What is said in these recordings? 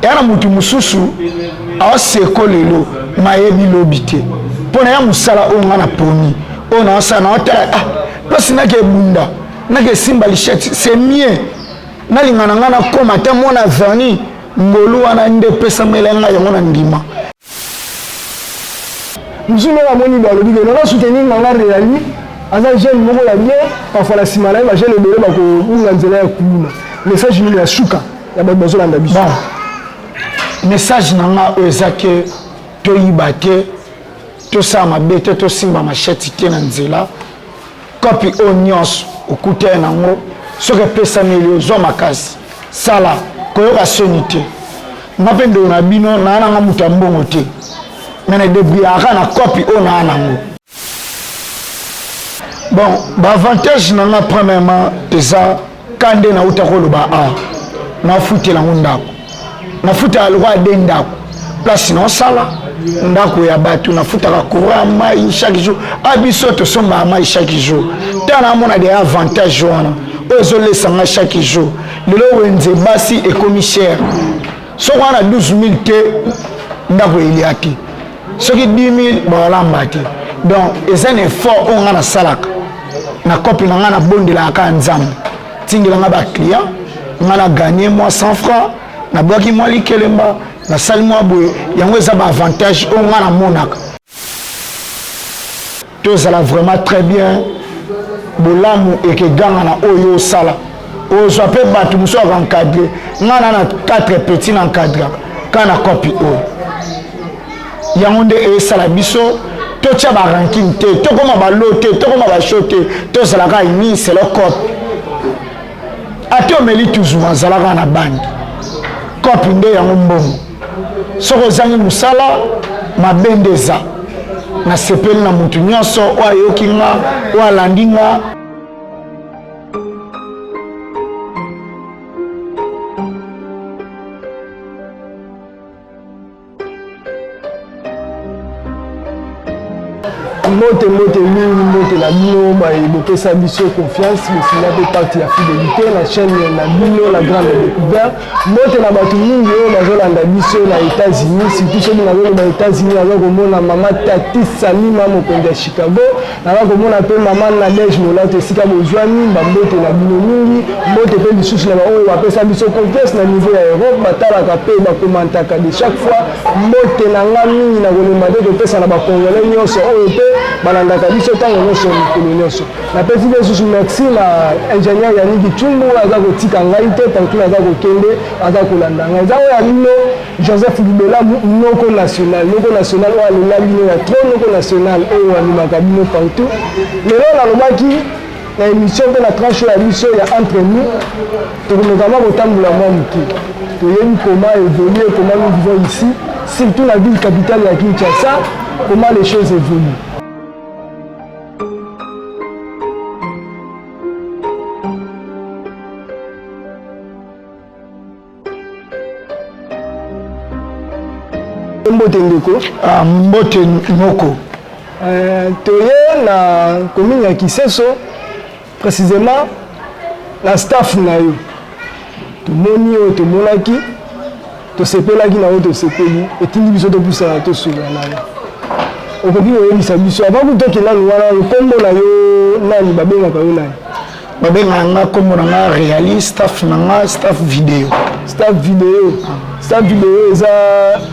Eya na motu mosusu aoseko lelo mayebi lobi te mpo na ya mosala oyo nga naponi oyo naosala naotala ah place nake ebunda nake esimba lichette c'est mieux nalinga na nga nakoma ata mwana verni ngolu wana nde epesamela nga yango na ndima. Mosusu moko amoni boye alobi ke nana soutenir na nga Reali aza jeune moko ya bien, parfois na nsima na ye ba jeune ebele bakobunga nzela ya kuluna. Message nini ya suka ya bato bazolanda biso? Bon, message na nga oyo eza ke toyiba te, tosala mabe te, tosimba machette te na nzela. Kopi oyo nyonso okutani nango soki epesameli yo zwa makasi sala koyoka soni te nga mpe ndeko na bino naa nanga moto ya mbongo te me na debrouillaka na kopi oyo naa nango bon baavantage na nga premièrement eza ka nde nauta koloba a nafutela yango ndako nafutaka lokola de ndako place naosala ndako ya bato nafutaka courant mai chaque jour a biso tosombaka mai chaque jour ntango namona de avantage wana oyo ezolesa nga chaque jour lelo wenze basi ekomi cher soki wana 12 000 te ndako elia te soki 10 000 baolamba te donc eza na effort oyo ngai nasalaka na cope na ngai nabondelaka kaka nzambe tindela ngai baclient ngai na gagne mwa 100 francs nabwaki mwa likelemba nasali mwa boye yango eza baavantage oyo ngai namonaka tozala vraiment très bien bolamu ekeganga na oyo osala ozwa mpe bato mosusu aka encadre ngai na na 4 petit na encadraka kaka na kopi oyo yango nde esala biso totya barankine te tokoma balo te tokoma basho te tozalaka uni selo cope ata omeli toujours azalaka na bande cope nde yango mbongo soki ozangi mosala mabe nde eza nasepeli na motu nyonso oyo ayoki nga oyo alandi nga. Mbote mbote mingi mbote na bino baye bopesa biso confiance bosinga mpe pacte ya fidélité na chaîne na bino la grande découverte. Mbote na bato mingi oyo bazolanda biso na États-Unis, surtout soki nazoloba États-Unis naza komona mama Tati Salima mokonzi ya Chicago, naza komona mpe mama Nadège Molato esika bozwami, bambote na bino mingi. Mbote mpe lisusu na baoyo bapesa biso confiance na niveau ya Europe, batalaka mpe bakomantaka de chaque fois. Mbote na nga mingi na kolemba te kopesa na bacongolais nyonso oyo mpe balandaka biso ntango nyonso mikolo nyonso. Napesi mpe lisusu merci na ingénieur Yannick Tshumbu oyo aza kotika ngai te partout naza kokende aza kolanda ngai. Eza oyo ya bino Joseph Libelamu, noko national, noko national oyo alela bino ya trop, noko national oyo amemaka bino partout. Lelo nalobaki na émission mpe na tranche ya biso ya entre nous tokomeka mwa kotambola mwa moke toyebi comment évoluer comment nous vivons ici surtout la ville capitale ya Kinshasa comment les choses évoluent. Mbote ndeko. Ah, mbote noko. Toye na commune ya Kiseso précisément na staff na yo tomoni oyo tomonaki tosepelaki na oyo tosepeli etindi biso topusana tosolola na yo okoki koyebisa biso avant kutu tokende nanu wana nkombo na yo nani babengaka yo nani? Babengaka nga nkombo na nga Reali, staff na nga staff video. Staff video. Staff video eza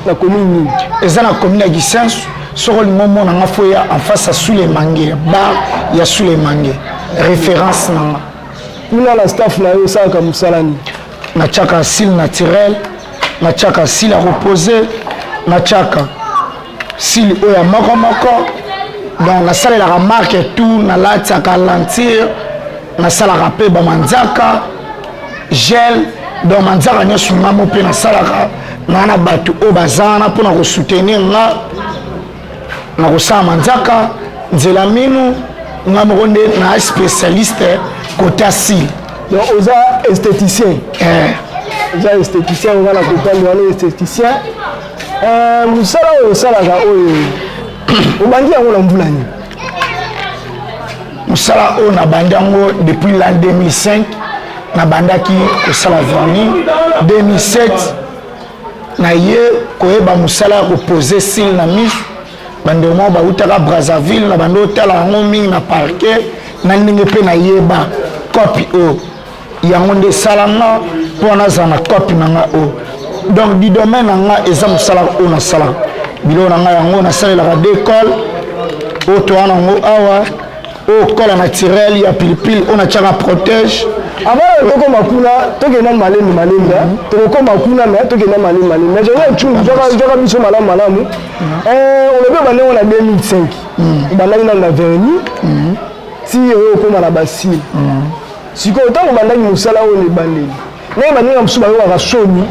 na commune nini? Eza na commune ya Kisenso. Soki olingi omona nga fo ya en face ya Sule Mange, bar ya Sule Mange, référence na nga. Kuna na staff na yo osalaka mosala nini? Natiaka cils naturel, natiaka cils ya repose, natiaka cils oyo ya moko moko. Donc nasalelaka marque tout, nalatiaka lentille, nasalaka mpe bamanzaka gel, donc manzaka nyonso nga mo mpe nasalaka. Nga na bato oyo baza wana mpona kosoutenir nga na kosala manzaka nzela minu, nga moko nde na spécialiste kota cils. Donc oza esthéticien? Oza esthéticien, oza na kopando wana esthéticien. Mosala oyo osalaka oyo obandi yango na mbula nini? Mosala oyo nabandi yango depuis l'an 2005, nabandaki kosala vernis 2007. Na ye koyeba mosala ya kopose sile na miso. Bandeko moko bautaka Brazzaville na bando otala yango mingi na parquet, na ndenge mpe nayeba kopi oyo yango nde esala nga mpo nazala na kopi na nga oyo. Donc du domaine na nga eza mosala oyo nasalaka, biloko na nga yango nasalelaka decole oyo toa nango awa, oyo kola naturel ya pilipili oyo natiaka protège. Avant tokoma kuna, tokenda malembe malembe, tokokoma kuna, mais tokenda malembe malembe. Mais Joseph Tshungu, zwaka biso malamu malamu. Olobi obandaki na 2005, obandaki nano na vernis ti oyo okóma na basile. Sikoyo ntango obandaki mosala oyo na ebandeli, ndenge baninga mosusu bayokaka soni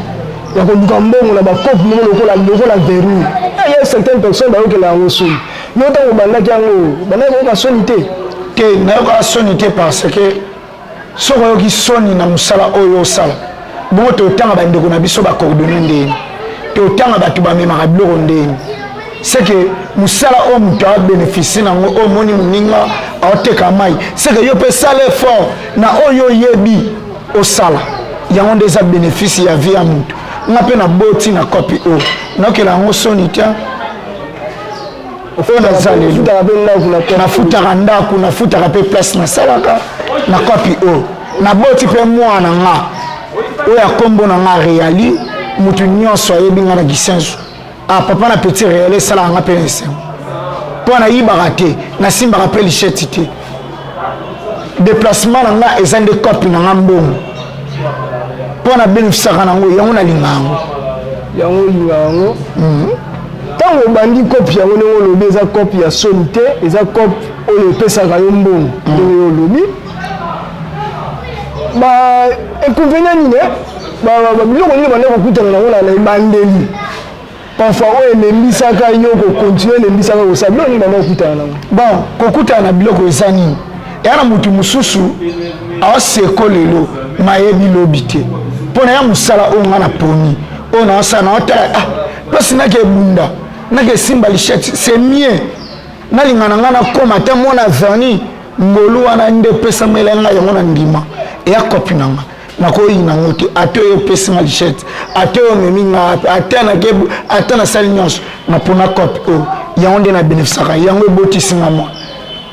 ya koluka mbongo na bakope moko lokola vernis, ya certaines personnes bayokela yango soni. Yo ntango obandaki yango, obandaki koyoka soni te? Te, nayokaka soni te, parce que soki oyoki soni na mosala oyo osala bongo, totanga bandeko na biso bacordonnier ndeni, totanga bato bamemaka biloko ndeni. C'est que mosala oyo moto abénéficie nango, oyo omoni moninga aoteka mai, c'est que yo mpe sala effort na oyo oyebi osala. Yango nde eza bénéfice ya vie ya moto. Nga mpe naboti na kopi oyo, naokela yango soni te. Oyo naza lelo, nafutaka ndako, nafutaka mpe place nasalaka na kopi oyo. Naboti mpe mwana nga oyo akombo na nga Reali. Motu nyonso ayebi nga na Gisenso, ah, papa na petit Reali. Esalaka nga mpe na esengo mpo nayibaka te, nasimbaka mpe lichette te. Déplacement na nga eza nde kopi na nga mbongo mpo na bénéficiaka nango. Yango nalinga yango. Yango olinga yango. Ntango obandi kope yango, ndenge olobi, eza kope ya soni te, eza kope oyo epesaka yo mbongo. Ndenge yo olobi, ba inconvénient nini, biloko nini banda kokutana nango na ebandeli, parfois oyo elembisaka yo kocontinue, elembisaka kosala? Biloko nini banda kokutana nango? Bon, kokutana na biloko eza nini? Eya na motu mosusu aoseko lelo, mayebi lobi te. Mpo na ya mosala oyo nga na poni, oyo naosala, naotala, ah, place nake ebunda, nake esimba lichette, c'est mieux nalinga na ngai nakóma ata mwana vernis. Ngolu wana nde epesamela ngai, yango na ndima. Eya kopi na nga, nakoyina yango te. Ata oyo epesi nga lichette, ata oyo omemi nga, ata nake, ata nasali nyonso, napona kopi oyo. Yango nde nabénéficiaka yango, ebotisi nga mwa,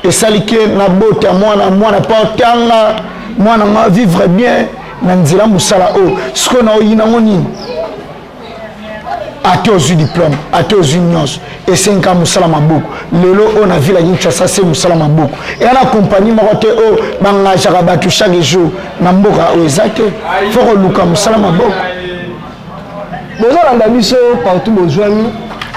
esali ke nabota mwana, mwana mpo otanga, mwana nga vivre bien na nzela mosala oyo. Sikoyo na oyina yango nini? Ate ozwi diplôme, ate ozwi nyonso, esengi mosala maboko. Lelo oyo na ville ya Kinshasa, se mosala maboko. Eya na compagnie moko te oyo bangageaka bato chaque jour na mboka oyo, eza te. Faut koluka mosala maboko. Bozolanda biso partout bozwami,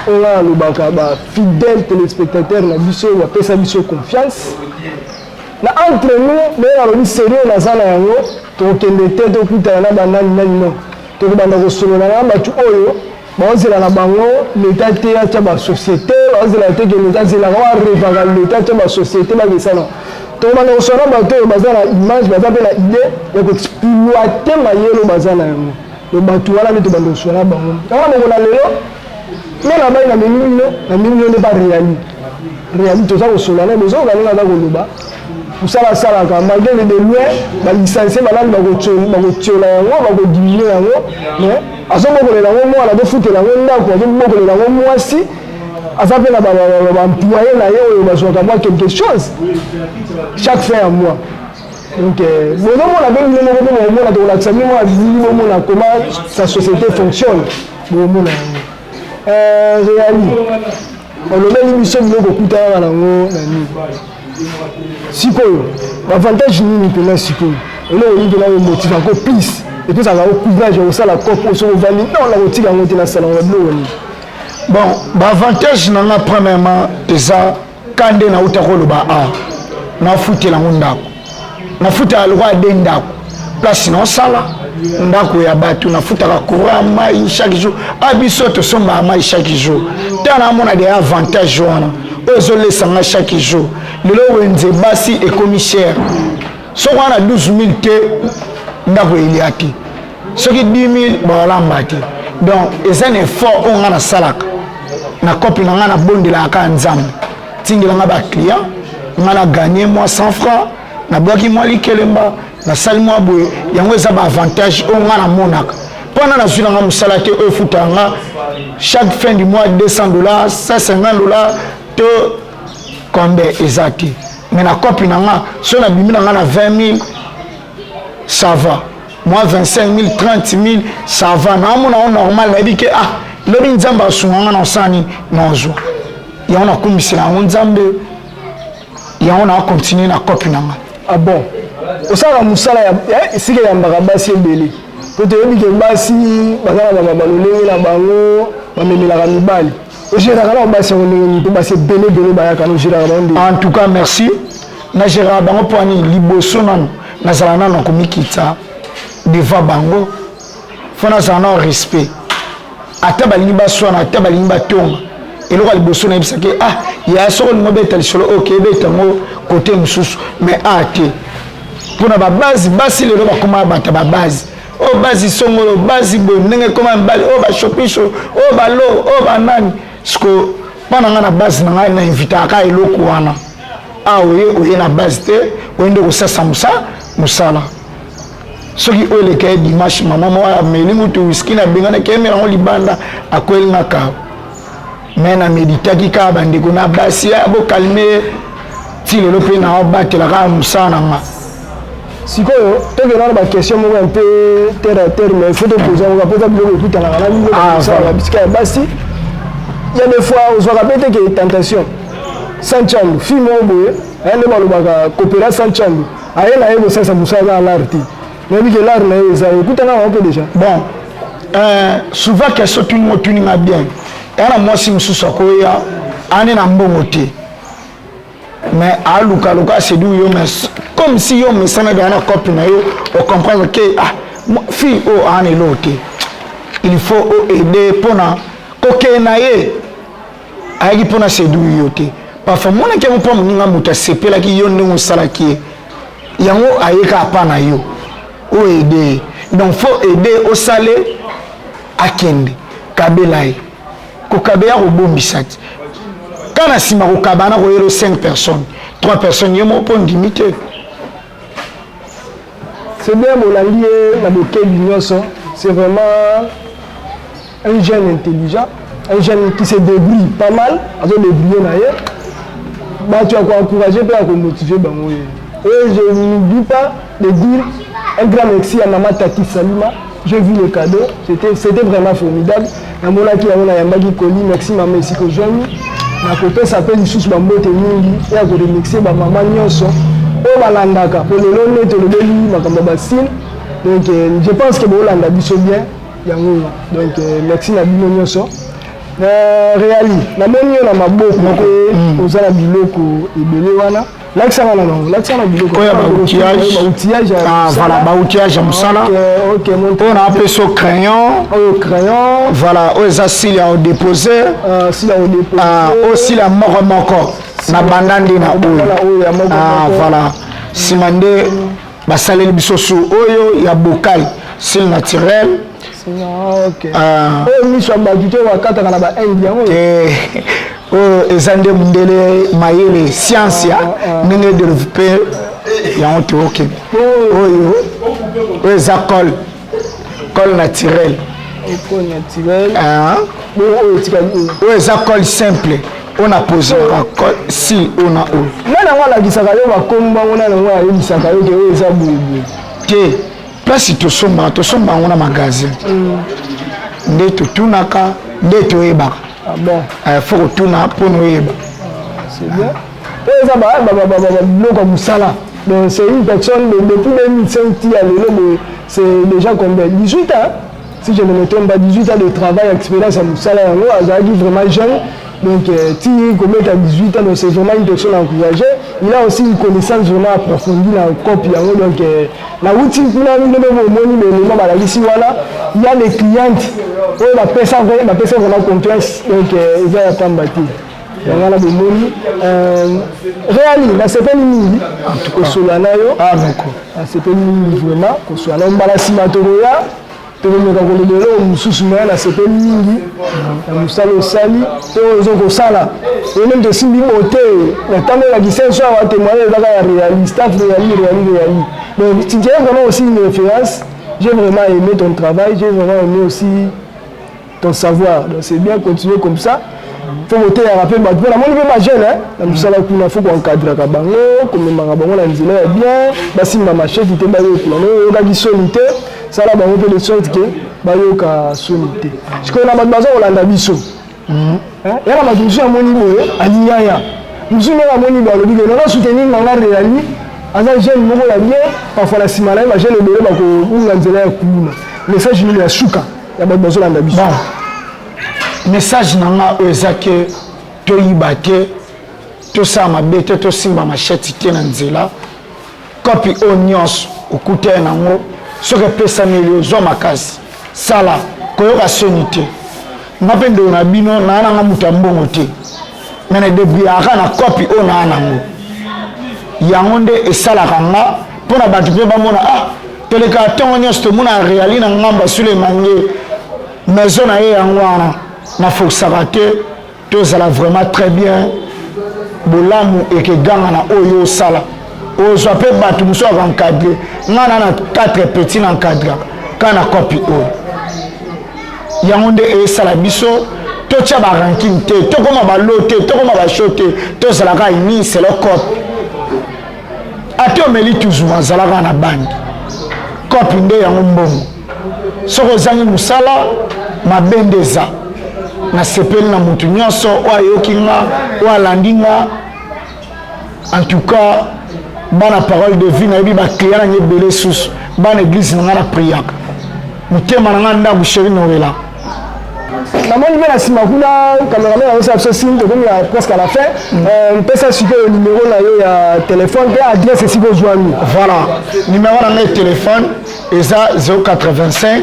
oyo nga nalobaka, bafidèle téléspectateur na biso bapesa biso confiance na entre nous. Ndenge nalobi, sérieux naza na yango. Tokokende te, tokutana na banani nani, non. Tokobanda kosolola na bato oyo baozela na bango leta te atya basociété, baozela te ke leta azelaka, oarevaka leta atya basociété bakesana. Tokobanda kosolola na bato oyo baza na image, baza mpe na idée ya koexploite mayele baza na yango. Bato wana nde tobanda kosolola na bango. Yango na mokolo na lelo nde nabai, namemi bino, namemi bino nde bareali reali. Toza kosolola na bozoyoka ndenge aza koloba mosala asalaka, malgré de loin balicencie, banani bakotiola yango, bakodiminue yango, mais azobokolela yango mwana, azofutela yango ndako, azobokolela yango mwasi, aza mpe na baemploye na ye oyo bazwaka mwa quelque chose chaque fin ya mois. Donc bozomona mpe bino moko mpe bokomona, tokolakisa bino mwa bilili, bomona comment sa société fonctionne, bokomona yango. Réali, olobeli biso biloko okutanaka nango na nini. Sikoyo baavantage nini mpena? Sikoyo eloko nini mpena omotivako plus, epesaka yo courage ya kosala cope oyo? Soki ovandi, non, nakotika yango te, nasala yango, biloko nini? Bon, baavantage na nga, premièrement eza ka nde nauta koloba, a nafutela yango ndako, nafutaka lokola de ndako, place naosala, ndako ya bato, nafutaka courant, mai chaque jour. A biso tosombaka mai chaque jour. Ntango naamona de avantage wana oyo ezolesa nga chaque jour. Lelo wenze basi ekomi cher. Soki wana 12 000 te, ndako elia te. Soki 10 000, balamba te. Donc eza na effort oyo nga nasalaka na kopi na nga. Nabondelaka kaka Nzambe tindela nga baclient, nga na gagné mwa 100 francs, nabwaki mwa likelemba, nasali mwa boye. Yango eza baavantage oyo nga namonaka. Mpo wana nazwi nanga mosala te oyo efutaka nga chaque fin du mois 200 $, 150 $ to combien, eza te. Mais na cope na nga, so nabimi na nga na 20 000, ça va. Moi, 25 000, 30 000, ça va. Naomona o normal, nayebi ke ah, lobi Nzambe asunga nga na osala nini, nazwa yango, nakumisela yango Nzambe, yango na continue na cope na nga. Ah bon, osalaka mosala ya esika eyambaka basi ebele, po toyebi ke basi baza na balolenge na bango, bamemelaka mibali. Ogéraka na basi yango ndenge nini? Mpo basi ebele ebele bayaka na, ogéraka bango ndenge? En tout cas, merci. Nagéraka bango mpo ani? Liboso nano nazala nano na komikita devant bango, fo nazala nano respect. Ata balingi baswana, ata balingi batonga, eloko ya liboso nayebisaki: ah ya, soki olingi obeta lisolo, oke ebeta yango kote mosusu, mais a te. Mpona babase, basi lelo bakóma bato babase oyo, basi songolo, basi boye, ndenge ekóma mibali oyo, bashopisho oyo, balo oyo, banani. Siko mpo na ngai, na base na ngai, na invitaka eloko wana a oye, oye na base te, oye nde kosasa mosala. Soki oyo eleka ye dimanche, mama moko ameli mutu whisky, nabenganaki, emela yango libanda, akweli nga kaka. Me na meditaki kaka, bandeko na basi ya bocalmer, ti lelo mpe naobatela kaka mosala na nga. Sikoyo tokenda na baquestion moko un peu terre à terre, mais faut topose yango mpo eza biloko ekutanaka na biloko bisika ya basi. Ya des fois ozwaka mpe te ke tentation sans chandu, fille moko boye aye, nde balobaka kopera sans chandu, aye na ye kosalisa mosala aza na lare te, nayebi ke lare na ye eza, ekutana bango mpe déjà? Bon, souvent question tuni, otuninga bien. Eya na mwasi mosusu akoya ane na mbongo te, mais alukaluka aséduire yo, mais comme si yo mesana deya na cope na yo, ocomprendre ke ah, fille oyo aa na eloko te, il faut oaider mpona kokende na ye. Ayaki mpona séduire yo te. Parfois monaki yango mpo moninga moto asepelaki yo ndenge osalaki ye, yango ayeka apa na yo, oaider ye. Donc faut aider, osale akende kabela ye, kokaba ya kobombisa te. Ka na nsima kokaba na koyela 5 personnes, 3 personnes, ye moko mpo ndimi te. C'est bien, bolandi ye na bokebi nyonso. C'est vraiment un jeune intelligent, un jeune qui se débrouille pas mal, azodébrouille na ye. Bato ya koencourager mpe ya komotiver bango ye. Et je n'oublie pas de dire un grand merci à Maman Tati Salima. J'ai vu le cadeau, c'était vraiment formidable. Namonaki yango, nayambaki koli. Merci mama, esika ozwami. Nakopesa mpe lisusu bambote mingi ya koremercier bamama nyonso oyo balandaka, po lelo nde tolobeli makambo ya basile. Donc je pense que boolanda biso bien yango. Donc merci na bino nyonso. Réali, namoni yo na maboko mpe oza na biloko ebele wana. Lakisanga na bango, lakisanga na biloko. Oyo baoutillage. Voilà, baoutillage ya mosala. Oyo na apesa crayon. Oyo crayon. Voilà, oyo eza cils ya odépose. Cils ya odépose. Oyo cils ya moko moko na banda nde na oyo. Voilà, nsima nde basaleli biso su oyo ya bocal, cils naturel. Oyo miso ya bato te, bakataka na bainde yango. Oyo eza nde mondele mayele, science ya ndenge développe yango te. Okende oyo, oyo eza colle, colle naturel. Naturel. Oyo eza colle simple, oyo na poselaka cils, oyo na oyo. Nani yango alakisaka yo bakombo yango? Nani yango ayebisaka yo ke oyo eza boyeboye? Te, place tosombaka, tosomba yango na magasin nde totunaka, nde toyebaka. Ah bon. Faut kotuna mpona oyeba. C'est bien, oyo eza biloko ya mosala. Donc c'est une personne depuis 2005 ti ya lelo boye, c'est déjà combien? 18 ans, si je ne me trompe pas, 18 ans de travail, expérience ya mosala yango. Azalaki vraiment jeune, donc ti kobeta 18 ans. Donc c'est vraiment une personne encouragée. Il a aussi une connaissance vraiment approfondie na cope yango. Donc nauti kuna, bino mpe bomoni belema balakisi wana. Il y a des clientes oyo bapesa vraiment confiance. Donc eza ya pamba te, yango wana bomoni. Réali, nasepeli mingi kosola na yo. Nasepeli mingi vraiment kosola na yo. Mbala nsima tokoya, tokomeka koloba eloko mosusu. Me nasepeli mingi na mosala osali mpe oyo ozo kosala. Oyo nde tosimbi bote na ntango olakisa biso awa, témoignage ezaka ya réali, staff réali, réali, réali. Donc tu es vraiment aussi une référence. J'ai vraiment aimé ton travail, j'ai vraiment aimé aussi ton savoir. Donc c'est bien, continuer comme ça. Faut koteyaka mpe bato mpo namoni mpe bajeune na mosala kuna, faut koencadraka bango, komemaka bango na nzela ya bien, basimba machete te, bayokola oyokaki soni te, sala bango mpe de sorte ke bayoka soni te. Sikoyo na bato baza kolanda biso, ya na bato mosusu amoni boye alingi aya, mosusu ndenge amoni boye alobi ke nana soutenir nanga Reali, aza jeune moko ya bien, parfois na nsima na ye bajeune ebele bakobunga nzela ya kuluna. Message nini ya suka ya bato bazolanda biso? Bon, message na nga oyo eza ke toyiba te, tosala mabe te, tosimba machete te na nzela. Kopi oyo nyonso okutani nango, soki epesameli, ozwa makasi, sala, koyoka soni te. Nga mpe ndeko na bino, naa nanga moto ya mbongo te, me na débrouillaka na kopi oyo naa nango. Yango nde esalaka nga mpo na bato mpe bamona, ah, tolekaka ntongo nyonso tomona Reali na ngambo Sulemange, maison na ye yango wana. Nafokisaka te, tozala vraiment très bien. Bolamu ekeganga na oyo osala, ozwa mpe bato mosusu akoencadre. Nga na na 4 petit na encadraka kaka na kopi oyo. Yango nde esala biso totya barankine te, tokóma balo te, tokóma basho te, tozalaka uni selo kope. Ate omeli toujours, azalaka na bandi kope nde yango mbongo. Soki ozangi mosala, mabe nde eza. Nasepeli na motu nyonso oyo ayoki nga, oyo alandi nga. En tout cas, bana Parole de Vie, nayebi baclient nanga ebele susu, bana église na nga, na priaka motema na nga ndako chéri Noela. Namoni mpe na nsima kuna cameraman azosala biso signe, tokomi ya presque à la fin. Mpesa sikoyo numéro na yo ya téléphone mpe adresse esika ozwami. Voilà, numéro na ngai téléphone eza 085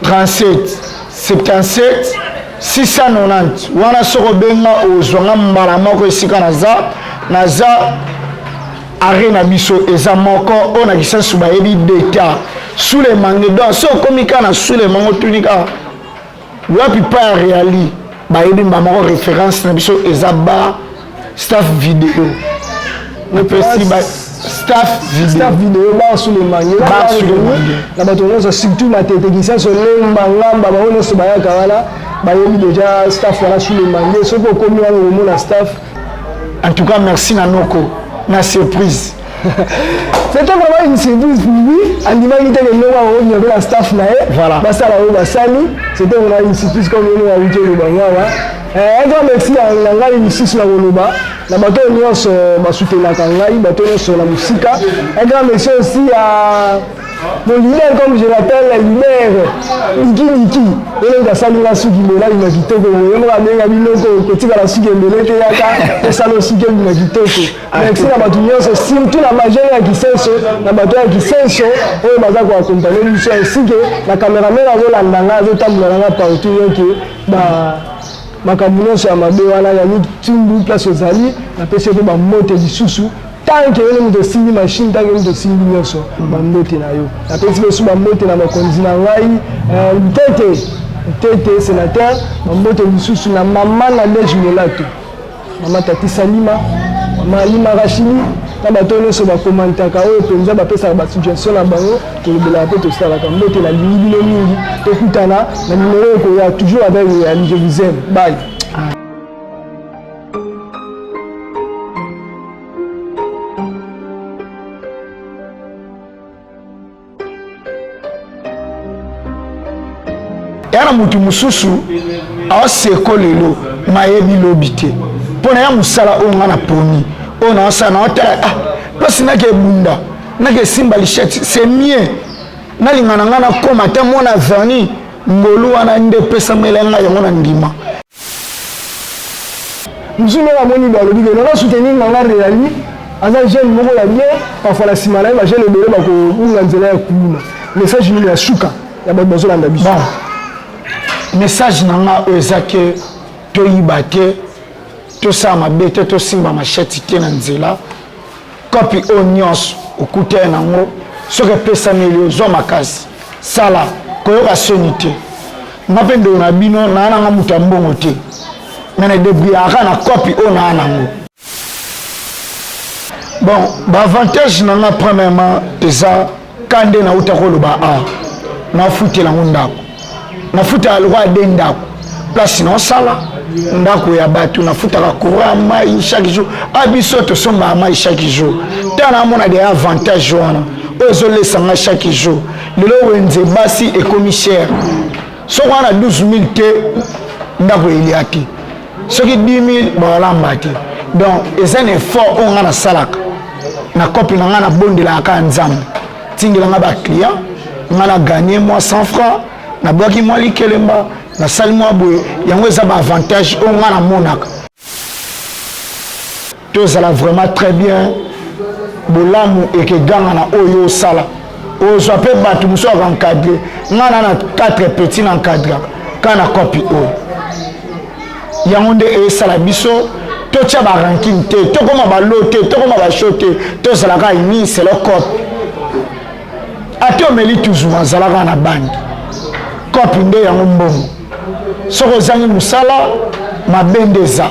37 77 690. Wana soki obenga, ozwanga mbala moko esika naza. Naza arrêt na biso eza moko oyo na Kisensu, bayebi deta Sulemange. Donc soki okomi kaka na Sulemange, otuni kaka wapi pa ya Reali, bayebi mba moko. Référence na biso eza ba Staff Video, napesi ba Staff Video. Staff Video, bar Sulemange. Bar Sulemange. Na bato nyonso, surtout Matete, Kisenso, Lemba, Ngamba, bango nyonso bayaka wana, bayebi déjà staff wana Sulemange. Soki okomi wana, okomona staff. En tout cas, merci na noko na surprise. C'était vraiment une surprise pour lui. Andimaki te ke ndenge akoki mpe na staff na ye. Voilà. Basala oyo basali. C'était vraiment une surprise comme ye awuti oloba ngo awa. Un grand merci na ngai lisusu na koloba na bato oyo nyonso basutenaka ngai, bato nyonso na mosika. Un grand merci aussi à mon leader, comme je l'appelle, leader Diki Diki. Elenge asali nga suki boye nabima kitoko boye, ye moko abenga biloko kotikala suki ebele te, yaka tosala suki ebima kitoko. Merci na bato nyonso, surtout na bajeune ya Kisenso, na bato ya Kisenso oyo baza koaccompagne biso, ainsi ke na cameraman azolanda nga, azotambola na nga partout. Donc ba makambo nyonso ya mabe wana, Yannick Tumbu, place ozali, napesi yo mpe bambote lisusu. Tant que yo nde moto osimbi machine, tant que moto osimbi nyonso, bambote na yo. Napesi biso bambote na mokonzi na ngai Ntete Ntete sénateur, bambote lisusu na mama Nadege Molato, mama Tati Salima, mama Alima Rachidi, na bato nyonso bakomantaka oyo mpenza bapesaka basuggestion na bango, tolobelaka mpe tosalaka. Mbote, nalingi bino mingi. Tokutana na numéro ekoya, toujours avec Reali. Je vous aime, bye. Eya na motu mosusu aoseko lelo, nayebi lobi te. Mpo na ya mosala oyo nga na poni oyo naosala, naotala, ah, place nake ebunda, nake esimba lichette, c'est mieux nalinga na ngai nakóma ata mwana verni. Ngolu wana nde epesamela ngai yango na ndima. Mosusu ndenge amoni boye alobi ke nana soutenir nanga Reali, aza jeune moko ya bien, parfois na nsima na ye bajeune ebele bakobunga nzela ya kuluna. Message nini ya suka ya bato bazolanda biso? Bon, message na nga oyo eza ke toyiba te, tosala mabe te, tosimba machete te na nzela. Kopi oyo nyonso okutani nango, soki epesameli, ozwa makasi, sala, koyoka soni te. Nga mpe ndeko na bino, naa nanga moto ya mbongo te, me na débrouillaka na kopi oyo naa nango. Bon, baavantage na nga premièrement eza Ka nde nauta koloba a nafutela yango ndako, nafutaka lokola de ndako place naosala ndako ya bato, nafutaka courant, mai chaque jour. A biso tosombaka mai chaque jour. Ntango namona de avantage wana oyo ezolesa nga chaque jour. Lelo wenze basi ekomi cher, soki wana 12 000 te, ndako elia te, soki 10 000 baolamba te. Donc eza na effort oyo nga nasalaka na kopi na nga, nabondelaka kaka Nzambe tindela nga baclient, nga na gagné mwa 100 francs, nabwaki mwa likelemba, nasali mwa boye. Yango eza baavantage oyo nga namonaka. Tozala vraiment très bien, bolamu ekeganga na oyo osala, ozwa mpe bato mosusu akoencadre. Nga na 4 petit na encadraka kaka na kopi oyo. Yango nde esala biso totya barankine te, tokóma balo te, tokóma basho te, tozalaka uni selo cope. Ate omeli toujours, azalaka na bandi cope nde yango mbongo. Soki ozangi mosala mabe nde eza.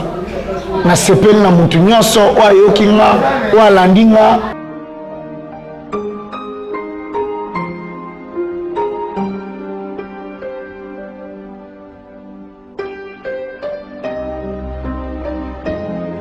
Nasepeli na motu nyonso oyo ayoki nga, oyo alandi nga.